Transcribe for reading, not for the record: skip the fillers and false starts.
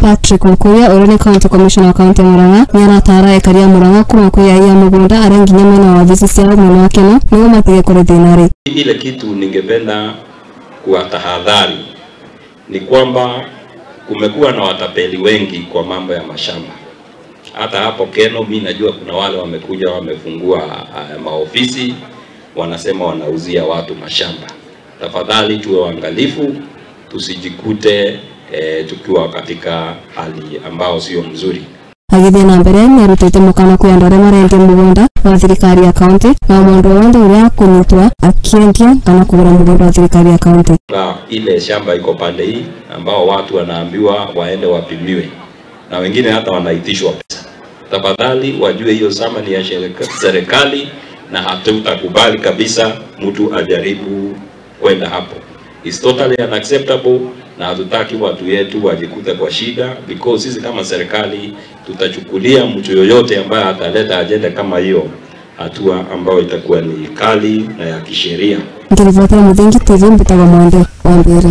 Patrick Mukuria uria ni county commissioner wa county ya Murang'a ni aratara aikari a Murang'a kuma kwi ai a mugunda aria nginya mwena wa wabici ciao mwena wa Keno niguo matige kuri thina. Ile kitu ningependa kuwatahadhari ni kwamba kumekuwa na watapeli wengi kwa mambo ya mashamba. Hata hapo Keno mimi najua kuna wale wamekuja wamefungua maofisi wanasema wanauzia watu mashamba. Tafadhali tuwe waangalifu tusijikute tukiwa katika hali ambao sio mzuri. Agithie na mbere nĩarutĩte mũkana kwĩ andũ arĩa marendia mũgũnda wa thirikari ya kaunti na mũndũ wothe ũrĩa akũnyitwo akĩendia kana kũgũra mũgũnda wa thirikari ya kaunti. Na ile shamba iko pande hii ambao watu wanaambiwa waende wapimiwe na wengine hata wanaitishwa pesa. Tafadhali wajue hiyo shamba ni ya serikali na hatutakubali kabisa mtu ajaribu kwenda hapo. It's totally unacceptable na hatutaki watu yetu wajikute kwa shida, because sisi kama serikali tutachukulia mtu yoyote ambaye ataleta agenda kama hiyo hatua ambayo itakuwa ni kali na ya kisheria. Nikiripotia Muthingi TV, mbitagwo Mwende wa Mbere.